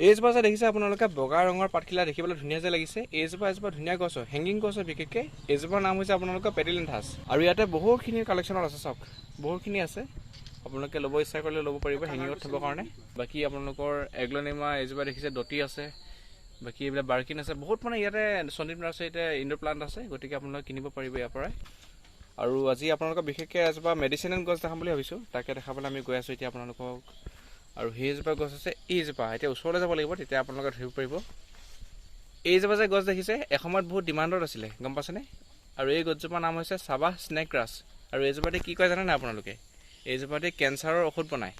এইজোপা যে দেখিছে আপোনালোকে বগা ৰঙৰ পাতখিলা দেখিবলৈ ধুনীয়া যে লাগিছে, এইজোপা এজোপা ধুনীয়া গছ হয়, হেংগিং গছ হয় বিশেষকৈ। এইজোপাৰ নাম হৈছে আপোনালোকৰ পেডিলেন্থাছ। আৰু ইয়াতে বহুতখিনি কালেকশ্যনত আছে, চাওক বহুতখিনি আছে, আপোনালোকে ল'ব ইচ্ছা কৰিলে ল'ব পাৰিব হেঙিঙত থ'বৰ কাৰণে। বাকী আপোনালোকৰ এগ্লনিমা এইজোপা দেখিছে দতি আছে, বাকী এইবিলাক বাৰ্কিন আছে, বহুত মানে ইয়াতে সন্দীপ নাৰ্চাৰীতে ইনডোৰ প্লাণ্ট আছে, গতিকে আপোনালোকে কিনিব পাৰিব ইয়াৰ পৰাই। আৰু আজি আপোনালোকক বিশেষকৈ এজোপা মেডিচিনেল গছ দেখাম বুলি ভাবিছোঁ, তাকে দেখাবলৈ আমি গৈ আছোঁ এতিয়া আপোনালোকক। আৰু সেইজোপা গছ আছে এইজোপা, এতিয়া ওচৰলৈ যাব লাগিব তেতিয়া আপোনালোকে ধৰিব পাৰিব। এইজোপা যে গছ দেখিছে এসময়ত বহুত ডিমাণ্ডত আছিলে, গম পাইছেনে? আৰু এই গছজোপাৰ নাম হৈছে চাবাহ স্নেক গ্ৰাছ। আৰু এইজোপাতে কি কয় জানেনে আপোনালোকে? এইজোপাতে কেঞ্চাৰৰ ঔষধ বনায়।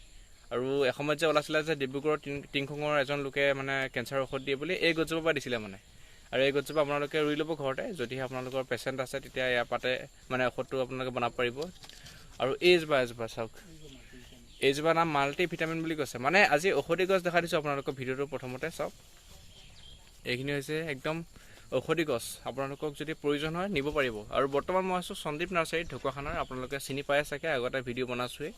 আৰু এসময়ত যে ওলাইছিলে যে ডিব্ৰুগড়ৰ টিংখুঙৰ এজন লোকে মানে কেঞ্চাৰৰ ঔষধ দিয়ে বুলি, এই গছজোপাৰ পৰা দিছিলে মানে। আৰু এই গছজোপা আপোনালোকে ৰুই ল'ব ঘৰতে, যদিহে আপোনালোকৰ পেচেণ্ট আছে তেতিয়া ইয়াৰ পাতে মানে ঔষধটো আপোনালোকে বনাব পাৰিব। আৰু এইজোপা এজোপা চাওক, এইজোপাৰ নাম মাল্টি ভিটামিন বুলি কৈছে। মানে আজি ঔষধি গছ দেখাই দিছোঁ আপোনালোকৰ ভিডিঅ'টো প্ৰথমতে চাওক। এইখিনি হৈছে একদম ঔষধি গছ, আপোনালোকক যদি প্ৰয়োজন হয় নিব পাৰিব। আৰু বৰ্তমান মই আছোঁ সন্দীপ নাৰ্চাৰীত ঢকুৱাখানাৰ, আপোনালোকে চিনি পাই চাগে, আগতে ভিডিঅ' বনাইছোঁৱেই।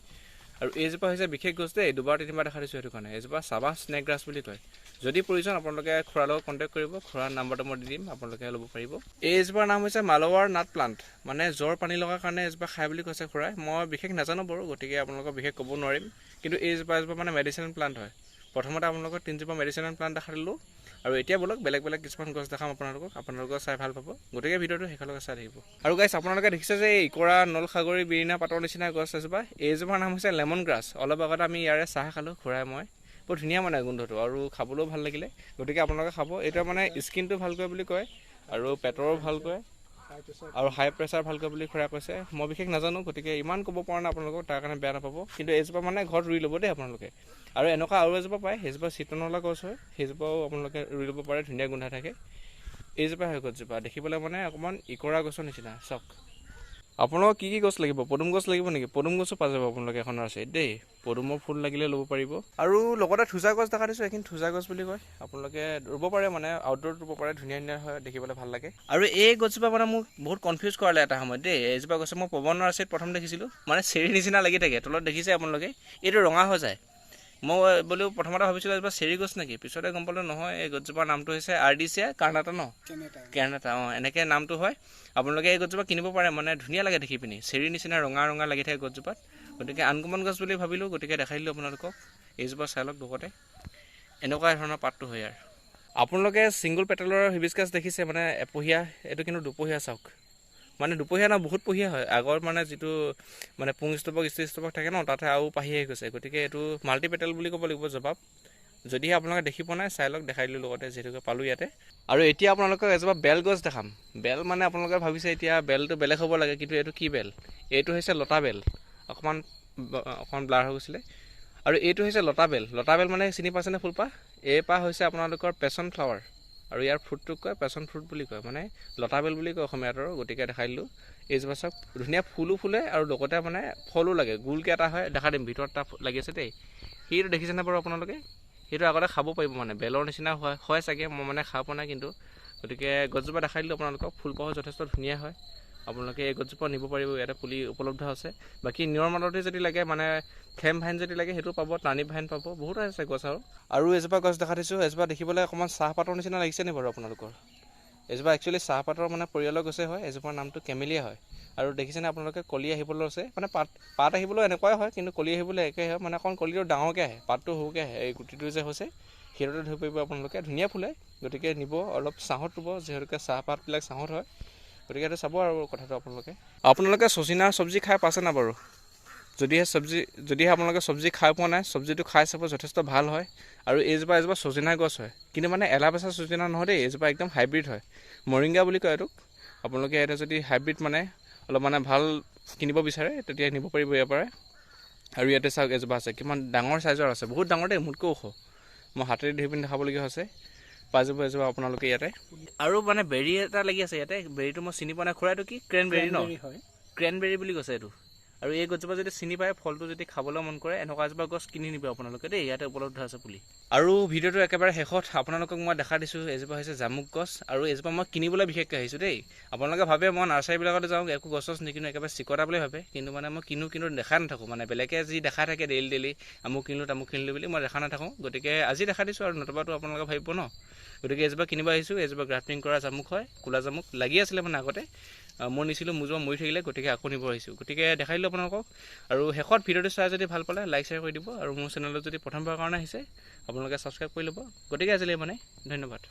আৰু এইজোপা হৈছে বিশেষ গছ দেই, দুবাৰ তিনিবাৰ দেখা দিছোঁ সেইটো কাৰণে। এইজোপা চাবাহ স্নেক গ্ৰাছ বুলি কয়। যদি প্ৰয়োজন আপোনালোকে খুৰাৰ লগত কণ্টেক্ট কৰিব, খুৰাৰ নাম্বাৰটো মই দি দিম, আপোনালোকে ল'ব পাৰিব। এইজোপাৰ নাম হৈছে মালৱাৰ নাট প্লাণ্ট, মানে জ্বৰ পানী লগাৰ কাৰণে এজোপা খাই বুলি কৈছে খুৰাই। মই বিশেষ নাজানো বাৰু, গতিকে আপোনালোকক বিশেষ ক'ব নোৱাৰিম। কিন্তু এইজোপা এজোপা মানে মেডিচিনেল প্লাণ্ট হয়। প্ৰথমতে আপোনালোকক তিনিজোপা মেডিচিনেল প্লাণ্ট দেখা দিলোঁ, আৰু এতিয়া ব'লক বেলেগ বেলেগ কিছুমান গছ দেখাম আপোনালোকক, আপোনালোকে চাই ভাল পাব। গতিকে ভিডিঅ'টো শেষলৈকে চাই থাকিব। আৰু গাইছ আপোনালোকে দেখিছে যে এই ইকৰা নলসাগৰী বিৰিণা পাতৰ নিচিনা গছ এজোপা, এইজোপাৰ নাম হৈছে লেমন গ্ৰাছ। অলপ আগতে আমি ইয়াৰে চাহ খালোঁ খুৰাই মই, বৰ ধুনীয়া মানে গোন্ধটো আৰু খাবলৈও ভাল লাগিলে, গতিকে আপোনালোকে খাব। এইটো মানে স্কিনটো ভাল কৰে বুলি কয়, আৰু পেটৰো ভাল কৰে, আৰু হাই প্ৰেছাৰ ভাল কৰে বুলি খুৰাই কৈছে। মই বিশেষ নাজানো, গতিকে ইমান ক'ব পৰা নাই আপোনালোকক, তাৰ কাৰণে বেয়া নাপাব। কিন্তু এইজোপা মানে ঘৰত ৰুই ল'ব দেই আপোনালোকে। আৰু এনেকুৱা আৰু এজোপা পায়, সেইজোপা চিতনলা গছ হয়, সেইজোপাও আপোনালোকে ৰুই ল'ব পাৰে, ধুনীয়া গোন্ধাই থাকে। এইজোপা হয় গছজোপা দেখিবলৈ মানে অকণমান ইকৰা গছৰ নিচিনা। চাওক আপোনালোকক কি কি গছ লাগিব, পদুম গছ লাগিব নেকি? পদুম গছো পাই যাব আপোনালোকে এখন নাৰ্চাৰীত দেই, পদুমৰ ফুল লাগিলে ল'ব পাৰিব। আৰু লগতে থোজা গছ দেখা দিছোঁ, এইখিনি থোজা গছ বুলি কয়, আপোনালোকে ৰুব পাৰে, মানে আউটডোৰত ৰুব পাৰে, ধুনীয়া ধুনীয়া হয়, দেখিবলৈ ভাল লাগে। আৰু এই গছজোপা মানে মোক বহুত কনফিউজ কৰালে এটা সময়ত দেই। এইজোপা গছ মই পৱন নাৰ্চাৰীত প্ৰথম দেখিছিলোঁ, মানে চেৰি নিচিনা লাগি থাকে, তলত দেখিছে আপোনালোকে, এইটো ৰঙা হৈ যায়। মই বোলো প্ৰথমতে ভাবিছিলোঁ এজোপা চেৰি গছ নেকি, পিছতে গম পালোঁ নহয়, এই গছজোপাৰ নামটো হৈছে আৰ্ডিচিয়া কাৰ্ণাটা ন, কেৰ্ণাটা, অঁ এনেকৈ নামটো হয়। আপোনালোকে এই গছজোপা কিনিব পাৰে, মানে ধুনীয়া লাগে দেখি পিনি, চেৰি নিচিনা ৰঙা ৰঙা লাগি থাকে গছজোপাত। গতিকে আনকমন গছ বুলি ভাবিলোঁ, গতিকে দেখাই দিলোঁ আপোনালোকক। এইজোপা চাই লওক লগতে, এনেকুৱা ধৰণৰ পাতটো হয়। আৰু আপোনালোকে ছিংগল পেটেলৰ হিবিস্কাছ দেখিছে, মানে এপহীয়া, এইটো কিন্তু দুপহীয়া চাওক, মানে দুপহীয়া ন বহুত পহীয়া হয়। আগৰ মানে যিটো মানে পুং স্তৱক স্ত্ৰী স্তৱক থাকে ন, তাতে আৰু পাহি আহি গৈছে, গতিকে এইটো মাল্টি পেটেল বুলি ক'ব লাগিব জবাব। যদিহে আপোনালোকে দেখি পোৱা নাই চাই লওক, দেখাই দিলোঁ লগতে যিহেতুকে পালোঁ ইয়াতে। আৰু এতিয়া আপোনালোকক এজোপা বেল গছ দেখাম। বেল মানে আপোনালোকে ভাবিছে এতিয়া বেলটো বেলেগ হ'ব লাগে, কিন্তু এইটো কি বেল? এইটো হৈছে লতা বেল, অকণমান অকণমান ব্লাৰ হৈ গৈছিলে। আৰু এইটো হৈছে লতা বেল। লতা বেল মানে চিনি পাইছেনে ফুলপাহ? এই পাহ হৈছে আপোনালোকৰ পেচন ফ্লাৱাৰ, আৰু ইয়াৰ ফ্ৰুটটোক কয় পেচন ফ্ৰুট বুলি কয়, মানে লতা বেল বুলি কয় অসমীয়াত আৰু। গতিকে দেখাই দিলোঁ। এইজোপা চাওক, ধুনীয়া ফুলো ফুলে আৰু লগতে মানে ফলো লাগে, গোলকৈ এটা হয়, দেখা দিম, ভিতৰত এটা লাগি আছে দেই। সেইটো দেখিছেনে বাৰু আপোনালোকে? সেইটো আগতে খাব পাৰিব, মানে বেলৰ নিচিনা হয় চাগে, মই মানে খাব পোৱা নাই কিন্তু। গতিকে গছজোপা দেখাই দিলোঁ আপোনালোকক, ফুলপাহো যথেষ্ট ধুনীয়া হয়, আপোনালোকে এই গছজোপা নিব পাৰিব, ইয়াতে পুলি উপলব্ধ আছে। বাকী নিয়ৰ মালতী যদি লাগে, মানে ফ্লেম ভাইন যদি লাগে সেইটো পাব, টাৰ্নিপ ভাইন পাব, বহুত আছে গছ। আৰু এজোপা গছ দেখা দিছোঁ, এজোপা দেখিবলৈ অকণমান চাহপাতৰ নিচিনা লাগিছে নি বাৰু আপোনালোকৰ? এজোপা একচুৱেলি চাহপাতৰ মানে পৰিয়ালৰ গছেই হয়, এজোপাৰ নামটো কেমেলিয়া হয়। আৰু দেখিছেনে আপোনালোকে কলি আহিবলৈ লৈছে, মানে পাত আহিবলৈ এনেকুৱাই হয়, কিন্তু কলি আহিবলৈ একেই হয়, মানে অকণ কলিটো ডাঙৰকৈ আহে, পাতটো সৰুকৈ আহে। এই গুটিটো যে হৈছে সেইটোতে ধৰিব পাৰিব আপোনালোকে, ধুনীয়া ফুলে, গতিকে নিব, অলপ ছাঁহত ৰুব, যিহেতুকে চাহপাতবিলাক ছাঁহত হয়, গতিকে এইটো চাব আৰু কথাটো আপোনালোকে। আপোনালোকে চজিনা চব্জি খাই পাইছে না বাৰু? যদিহে আপোনালোকে চব্জি খাই পোৱা নাই, চব্জিটো খাই চাব, যথেষ্ট ভাল হয়। আৰু এইজোপা এজোপা চজিনা গছ হয়, কিন্তু মানে এলা পেচা চজিনা নহয় দেই, এইজোপা একদম হাইব্ৰিড হয়, মৰিংগা বুলি কয় এইটোক। আপোনালোকে ইয়াতে যদি হাইব্ৰিড মানে অলপ মানে ভাল কিনিব বিচাৰে তেতিয়া নিব পাৰিব ইয়াৰ পৰাই। আৰু ইয়াতে চাওক এজোপা আছে, কিমান ডাঙৰ চাইজৰ আছে, বহুত ডাঙৰ দেই, মোতকৈ ওখ, মই হাতেৰে ধৰি পিনি দেখাবলগীয়া হৈছে। পাই যাব এজোপা আপোনালোকে ইয়াতে। আৰু মানে বেৰী এটা লাগি আছে ইয়াতে, বেৰীটো মই চিনি পোৱা নাই, খুৰাইটো কি ক্ৰেনবেৰী ন? ক্ৰেনবেৰী বুলি কৈছে এইটো। আৰু এই গছজোপা যদি চিনি পায়, ফলটো যদি খাবলৈ মন কৰে, এনেকুৱা এজোপা গছ কিনি নিব আপোনালোকে দেই, ইয়াতে উপলব্ধ আছে পুলি। আৰু ভিডিঅ'টো একেবাৰে শেষত আপোনালোকক মই দেখাই দিছোঁ, এজোপা হৈছে জামুক গছ। আৰু এজোপা মই কিনিবলৈ বিশেষকৈ আহিছোঁ দেই। আপোনালোকে ভাবে মই নাৰ্চাৰীবিলাকতে যাওঁ, একো গছ চছ নিকিনো, একেবাৰে চিকটা বুলি ভাবে, কিন্তু মানে মই কিনো, কিন্তু দেখাই নাথাকোঁ। মানে বেলেগে যি দেখাই থাকে ডেইলি ডেইলি আমুক কিনিলোঁ তামুক কিনিলোঁ বুলি, মই দেখা নাথাকোঁ। গতিকে আজি দেখাই দিছোঁ আৰু নতুবাতো আপোনালোকে ভাবিব ন। গতিকে এজোপা কিনিব আহিছোঁ, এজোপা গ্ৰাফটিং কৰা জামুক হয়, ক'লা জামুক লাগি আছিলে মানে আগতে, মই নিছিলোঁ, মোৰজোপা মৰি থাকিলে, গতিকে আকৌ নিব আহিছোঁ। গতিকে দেখাই দিলোঁ আপোনালোকক। আৰু শেষত ভিডিঅ'টো চাই যদি ভাল পালে লাইক শ্বেয়াৰ কৰি দিব, আৰু মোৰ চেনেলত যদি প্ৰথমবাৰৰ কাৰণে আহিছে আপোনালোকে ছাবস্ক্ৰাইব কৰি ল'ব। গতিকে আজিলৈ মানে ধন্যবাদ।